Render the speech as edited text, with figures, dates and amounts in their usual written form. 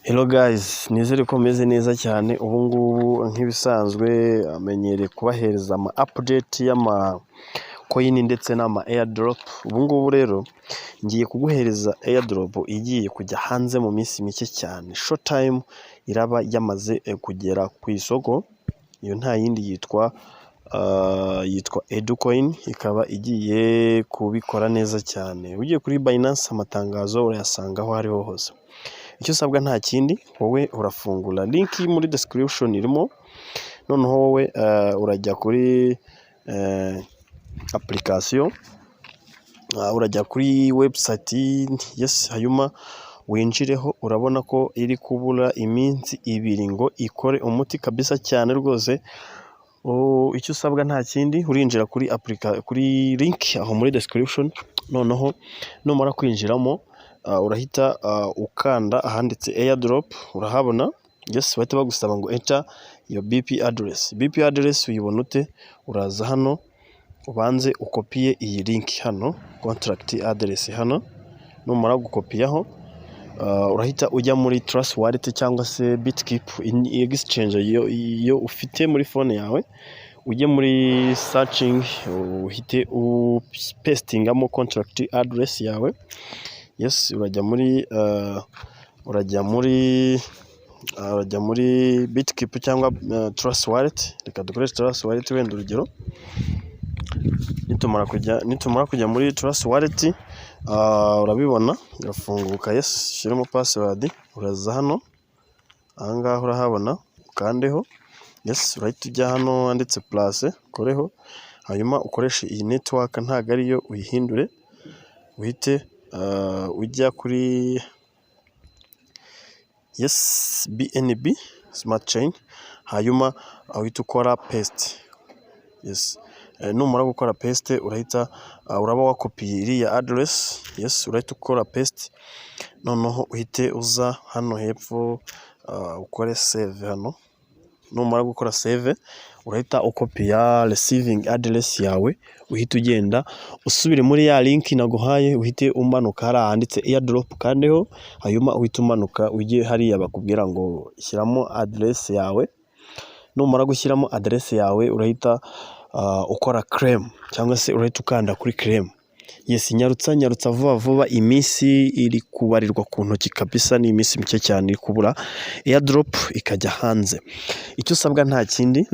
Hello guys, nizere ko meze neza cyane. Ubu ngubu nk'ibisanzwe amenyereye kubahereza ama update y'ama coin ndetse n'ama airdrop. Ubu ngubu rero ngiye kuguhereza airdrop igiye kujya hanze mu minsi mike cyane, short time iraba yamaze kugera ku isoko. Iyo nta yindi, yitwa Educoin, ikaba igiye kubikora neza cyane. Ugiye kuri Binance, amatangazo urayasanga aho ariho hose. Icyo usabwa nta kindi, wowe urafungura link muri description irimo, noneho wowe urajya kuri application, urajya kuri website, yes, hanyuma winjireho. Urabona ko iri kubura iminsi 2 ngo ikore umuti kabisa cyane rwose. Icyo usabwa nta kindi, urinjira kuri link aho muri description, noneho numara kwinjiramo urahita ukanda ahanditse airdrop, urahabona. Yes, bahita bagusaba ngo enter your BP address. BP address uyibona ute? Uraza hano ubanze ukopiye iyi link hano, contract address hano. Numara gukopiyaho, urahita ujya muri Trust Wallet cyangwa se Bitkeep exchange iyo ufite muri phone yawe, ujye muri searching, uhite upastingamo contract address yawe. Yes, urajya muri Bitkeep cyangwa Trust Wallet. Reka dukoreshe Trust Wallet wenda urugero. Nitumara kujya muri Trust Wallet, urabibona irafunguka. Yes, ushyiremo password, uraza hano ahangaha urahabona, ukandeho. Yes, urahita ujya hano handitse plus, ukoreho, hanyuma ukoreshe iyi network, ntabwo ariyo, uyihindure, uhite ujya kuri, yes, BNB Smart Chain, hanyuma uhita ukora paste. Yes, numara gukora paste, urahita uraba wakopiye iriya address. Yes, urahita ukora paste, noneho uhite uza hano hepfo ukore save hano. Numara gukora save, urahita ukopiya receiving address yawe, uhite ugenda usubire muri ya link naguhaye, uhite umanuka hariya handitse airdrop, ukandeho, hanyuma uhite umanuka ujye hariya bakubwira ngo shyiramo address yawe. Numara gushyiramo address yawe, urahita ukora claim cyangwa se urahita ukanda kuri claim. Yes, nyarutsa nyarutsa vuba vuba, iminsi iri kubarirwa ku ntoki kabisa, ni iminsi mike cyane iri kubura airdrop ikajya hanze. Icyo usabwa nta kindi.